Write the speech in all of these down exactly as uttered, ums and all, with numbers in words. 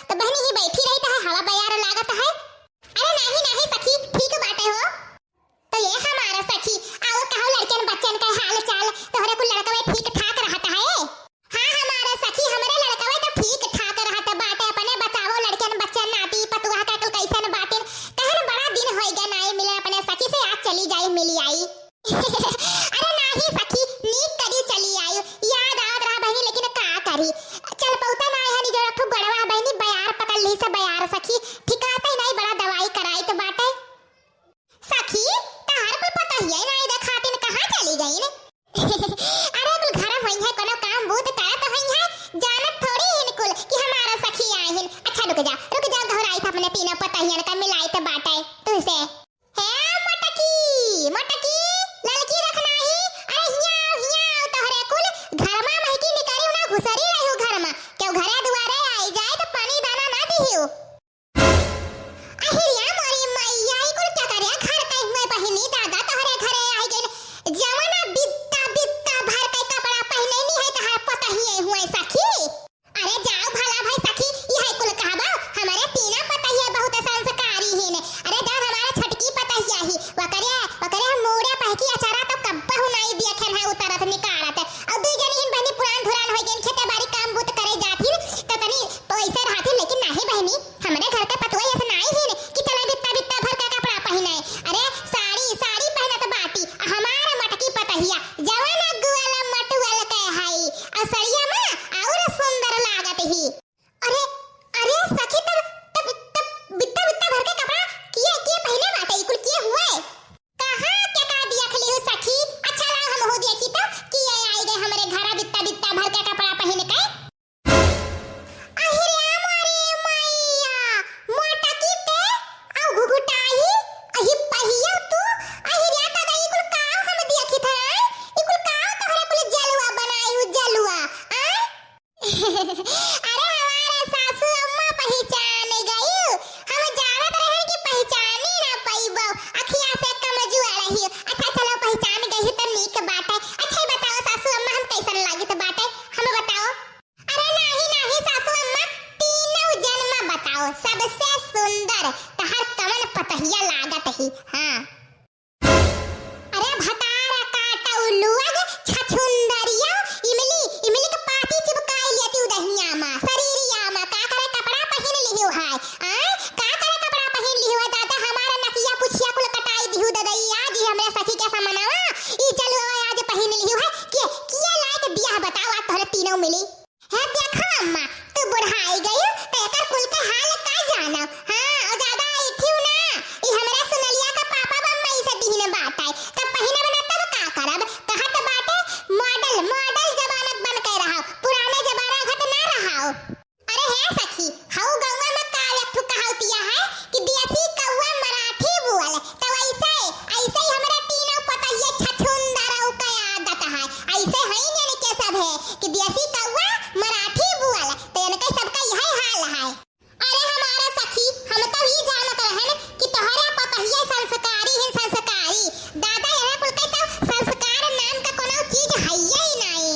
तो बहिनी ही बैठी रही तो है, हवा बयार लागत है। अरे नाही, नाही सखी, ठीक बाटे हो। तो ये हमारा सखी, और कहो लड़कन बच्चन का हाल चाल, तोहरे कुल लड़कवे ठीक ठाक रहत है? हाँ हमारा सखी, हमरे लड़कवे तो ठीक ठाक रहत बाटे, अपने बताओ लड़कन बच्चन नाती पतुआ का कुल कैसन बाटिन? कहन बड़ा दिन होई गए नाई मिले अपने सखी से, आज चली जाई मिली आई। अरे नाही सखी, नीक करी चली आयु, याद आवत रहा बहिनी, लेकिन का करी, चल पौता ना है निजो रखू गड़वा बहिनी, बयार पकड़ ली से बयार सखी, ठिकाते नहीं बड़ा दवाई कराई तो बाटे। सखी, तहार कुल पतहिया नहीं देखातिन, कहाँ चली गईन? अरे कुल घर में होई है, कोनो काम बूत करत होई है, जानत थोड़ी हिन कुल कि हमारा सखी आई हिन। अच्छा रुक जा, रुक जा, घबराई था अपने तीनों पतहियन का मिलाई तो बाटे तुझसे। हे मोटकी, मोटकी, ललकी रखना ही, अरे हिया आओ, हिया आओ, तोहरे कुल घर मा महकी निकरी ना घुसरी रही हो घर मा, केहू घरे दुआरे आई जाए तो पानी दाना ना दिहियो। अहिरिया मोरी मैया, ई कुल क्या करे घर का हुए बहिनी दादा तोहरे घरे आई गइल, जवना बित्ता बित्ता भर के कपड़ा पहिने नहीं है तहार पतहिए हुए सखी। अरे जाओ भला भाई सखी, यह कुल कहबो, हमरे तीना पतहिया बहुत संस्कारी हिन। अरे जब हमारा छोटकी पतहिया ही, वकरे, वकरे हम मूड़े पहकी अचारा तो कब्बहु नाई दिया खेन है उतरत निकारत। और दुई जनी हिन बहनी पुरान धुरान होई गइन, खेते बारी काम बूत करे जात हिन, तो तनी पैसे रहत हिन, लेकिन नाही बहनी, हमरे घर के पतोह ऐसे नाई हिन कि चले बित्ता बित्ता भर के कपड़ा पहिने। अरे साड़ी, साड़ी पहनत बाटी, आ हमार मोटकी पतहिया, जवन अगुआ ला मटुअल के हई, आ सड़िया मा और सुंदर लागत ही। अरे, अरे सखी, तब, तब, तब बित्ता, बित्ता भर के कपड़ा किए, किए पहिने बाटे, ई कुल किए हुए? कहाँ के का दिया खली हो सखी? अच्छा लाओ हम हो देखी तो, किए आई गए हमरे घरा बित्ता, बित्ता भर के कपड़ा पहिन के। अहिरे मोरे मैया, मोटकी ते, आ घुघुटाई, अही पहिया तू, अहिरे दादा, ई कुल काव हम देखी था, ई कुल काव तोहरे कुल जलवा बनाई हो, जलवा, आ? अरे हमारा सासू अम्मा पहिचान गई, हम जानत रहे कि पहिचानी ना पइबो, अखिया से कमजुआ रही। अच्छा चलो पहिचान गई तो नीक बाटे। अच्छा ई बताओ सासू अम्मा हम कैसन लागित बाटे, हम बताओ। अरे नाही नाही सासू अम्मा, तीनों जन मा बताओ सबसे सुंदर तहार कवन पतहिया लागत ही? हाँ। अरे भतार काटउ लुअग छछुंदरिया, इमली, इमली के पाती चिपकाई लेती उदहिया मा, शरीरिया मा, का करे कपड़ा पहिन लिहियो है, आय? का करे कपड़ा पहिन लिहियो है दादा, हमारा नकिया पुछिया कुल कटाई दिहु ददई, आज ही हमरे सखी के समनवा, ई जलुआ आज पहिन लिहियो है, के, किया लायक बियाह बताओ आज तोहरे तीनों मिली। हे देखो अम्मा, तू बुढ़ाई गयू, त एकर कुल के हाल का जानब? हाँ, और ज्यादा ऐठियो ना, ई हमरे सुनलिया का पापा बम्मई से दिहिन बाटे, तब पहिनब ना तब का करब? कहत बाटे model, model जमानत बन के रहो, पुराने जमाना घट ना रहो। अरे हे सखी, हऊ गौवा में का एक ठो कहावतिया है कि देसी कौवा मराठी बोल, तो ऐसे, ऐसे ही हमरा तीनों पतहिए छछुंदर के आदत है, ऐसे है इनके सब है कि देसी कौवा मराठी बोल, तो इनके सबका यही हाल है। अरे हमारा सखी, हम तो ई जानत रहन कि तोहरे पतहिए संस्कारी हैं, संस्कारी। दादा, यहाँ कुल के तो संस्कार नाम का कोनो चीज है ही नहीं।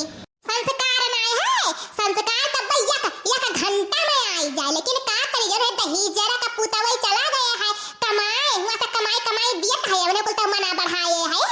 संस्कार नाय है, संस्कार तब एक, एक घंटा में आई जाए, लेकिन का करी, जब है दहेजरा का पूतवई चला गया है कमाए, हुआ से कमाई, कमाई दियत है, अपने कुल तो मना बढ़ाए है,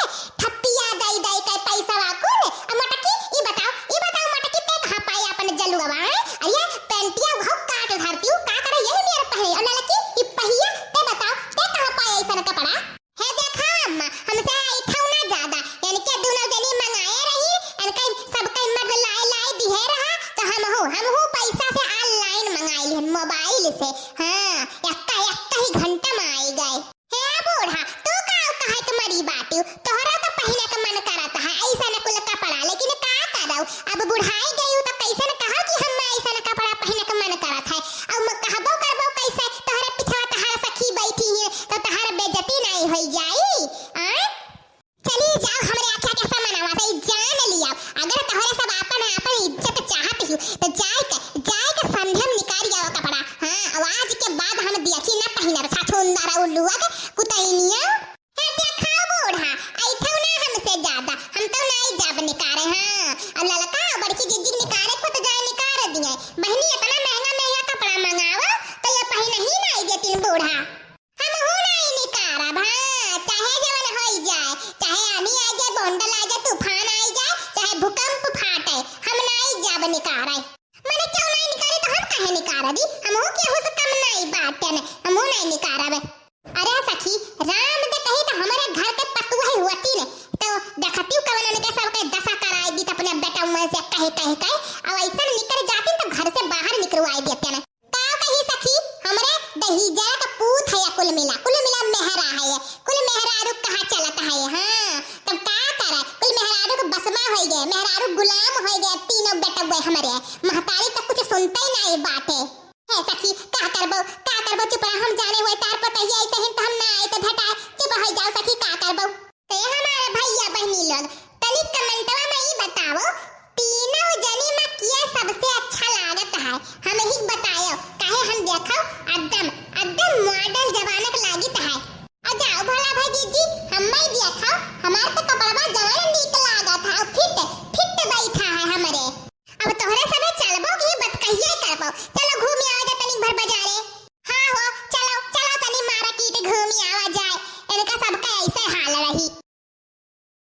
ठप्पिया दई दई के पैसा कुल। अब मटकी, ई बताओ, ई बताओ मटकी, ते कहाँ पाए अपन जलुआ, हैं? अरे पेंटिया वहु काट धरती हूँ, का करे यही मेरे पहने, और ललकी, ई पहिया, ते बताओ, ते कहाँ पाए ऐसा कपड़ा? हे देखा अम्मा, हमसे ऐठौ ना ज्यादा, इनके दुनो जनी मंगाए रही, इनके सबके मर्द लाए लाए दिहे रहा, तो हमहू, हमहू पैसा से online मंगाई लिहन, mobile से। हाँ, एक्का, एक्का ही घंटा में आई गए। हे बूढ़ा, तू का कहे के मरी बाटू? तोहरा तो पहिने के मन करत है ऐसन कुल कपड़ा, लेकिन का करौ, अब बुढ़ाई गई तो कैसन कहो कि हम ऐसन कपड़ा पहिने के मन करत है। अब म-, कहबो करबो कैसे, तोहरे पिछवा तहार सखी बैठी है, तो तहार बेइज्जती नहीं होई जाई? आय? चली जाओ हमरे आँखिया के समनवा से, ई जान लिया, अगर तोहरे सब आपन, आपन इज्जत चाहत हो, तो जाए के, जाए के संध्या में निकाल जाओ कपड़ा। हाँ, अब आज के बाद निकारब, हमहू केहू से कम नाई बाटेन, हमहू नाई निकारब। अरे सखी, राम दे कही त हमरे घर के पतोह होती न, त देखतिउ कवन उनके सबके दसा कराई दीत अपने बेटउवन से कही कही कही, अउ अइसन निकर जाती त घर से बाहर निकरवाई देतेन। का कही सखी, हमरे दहिजरा के पूत है कुल मिला, कुल मिला मेहरा है, कुल मेहरारू कहा चलत है। हाँ, तब का करे, कुल मेहरारू के बस मा होइ गए, मेहरारू गुलाम होइ गए, तीनों बेटउवे हमरे, महतारी त कुछ सुनते नाई बाटे। हे सखी, का करबो, का करबो, चुप रह, हम जाने हुए तार पतोहिया ऐसे ही त हम ना आए त भेटाए, चुप होइ जाओ सखी, का करबो। ते हमारे भइया बहिनी लोग, तनी कमेंटवा मा ई बताओ, तीनों जनी मा किया सबसे अच्छा लागत है, हमही बतायो, काहे हम देखो, एकदम, एकदम मॉडल जमाना